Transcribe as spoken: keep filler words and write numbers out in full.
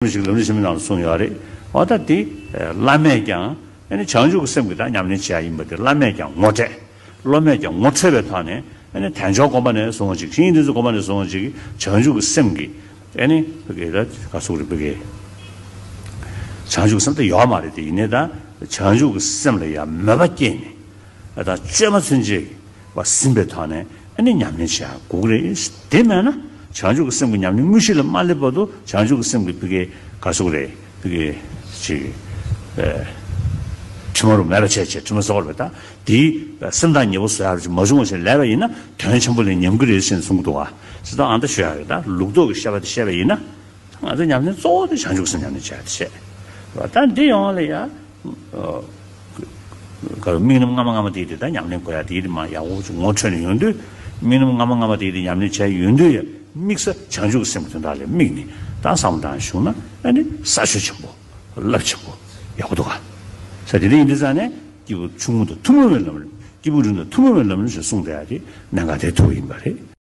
ཞིག་ལམ་རིམ་ཆེན་མོའི་ནང་ལ་གསུངས་ཡོད་རེད། འོ་ད་དེ་བླ་མས་ཀྱང་ཨ་ནི་བྱང་ཆུབ་ཀྱི་སེམས་ཀྱི་ད་ཉམས་ལེན་བྱེད་ཡ་ཡིན་པ་དེ་བླ་མས་ཀྱང་ངོ་སྤྲད། སློབ་མས་ཀྱང་ངོ་འཕྲོད་པའི་ཐོག་ནས་ཨ་ནི་དལ་འབྱོར་སྒོམ་པ་ནས་བཟུང་བ་ཅིག་དབྱིངས་འདུས་ཚོགས་སྒོམ་པ་ནས་བཟུང་བ་ཅིག་བྱང་ཆུབ་ཀྱི་སེམས་ཀྱི་ཨ་ནི་བི་གེ་ད་ག་སུ་རེད་བི་གེ་བྱང་ཆུབ་ཀྱི་སེམས་ད་ཡོད་མ་རེད། དེ་ཡིན་ནའི་ད་བྱང་ཆུབ་ཀྱི་སེམས་ལ་ཡང་མོས་པ་སྐྱེས་ནས་ཨ་ད་བཅོས་མ་ཚུན་ཆད་བ་ཟིན་པའི་ཐོག་ནས་ཨ་ནི་ཉམས་ལེན་བྱེད་ཡ་དགོས་ཀྱི་རེད། དེ་མེད་ན་བྱང་ཆུབ་ཀྱི་སེམས་ཀྱི་ཉམས་ལེན་དངོས་གཞི་ལ་མ་སླེབས་བར་དུ་བྱང་ཆུབ་ཀྱི་སེམས་ཀྱི་བི་གེ་ག་སུ་རེད་བི་གེ་ཅིག་ཨེ་དྲི་མ་རུ་མེད་པ་བྱས་བྱས་དྲི་མ་བཟོ་བར་བས་ད་དེའི་སེམས་ཐག་ཉེ་པོ་བཟོ་ཡ་རུ་ཅིག་མ་བྱུང་བ་ཞིག་ལས་པ་ཡིན་ན་དོན་ཆེན་པོ་ལས་ཉམས་ཀྱི་རེད་ཟེར་ནས་གསུང་གི་འདུག་བ། ཅི་ལྟར་ཨ་འདྲ་ཞུ་ཡ་རེད། ད་ལུགས་ལྡོག་གི་བཤད་པ་དེ་བཤད་པ་ཡིན་ན། ང་ཚོ་ཉམས་ལེན་གཙོ་བོ་དེ་བྱང་ཆུབ་སེམས་ཉམས་ལེན་བྱ་ཡ་དེ་བྱས། ད་འདི་ཡོང་བ་ལ་ཡ། དམིགས་རྣམ་སྔ་མ་སྔ་མ་དེ་དེ་ད་ཉམས་ལེན་དགོས་ཡ་དེ་དེ་མ་ཡག་པོ་ཅིག་ངོ་འཕྲོད་ནས་ཡོང་དུས། དམིགས་རྣམ་སྔ་མ་སྔ་མ་དེ་དེ་ཉམས་ལེན་བྱས་ཡོང་དུས་ཡ། དམིགས་ས་བྱང་ཆུབ་སེམས་དོན་དག་ལ་དམིགས་ནས་ད་བསམ་བློ་བཏང་བྱུང་ན་ཨ་ནི་ས་ཆོད་ཆེན་པོ་རླབས་ཆེན་པོ་ཡག་པོ་འདུག་ག་ས་དེ་འདྲ་ཡིན་དུས་ཙང་ནས་སྐྱེས་བུ་ཆུང་ངུ་དང་ཐུན་མོང་བའི་ལམ་རིམ། སྐྱེས་བུ་རིམ་དང་ཐུན་མོང་བའི་ལམ་རིམ་ཞེས་གསུངས་བསྡད་ཡ་དེ་གནད་འགག་དེ་ཐུག་ཡིན་པ་རེད།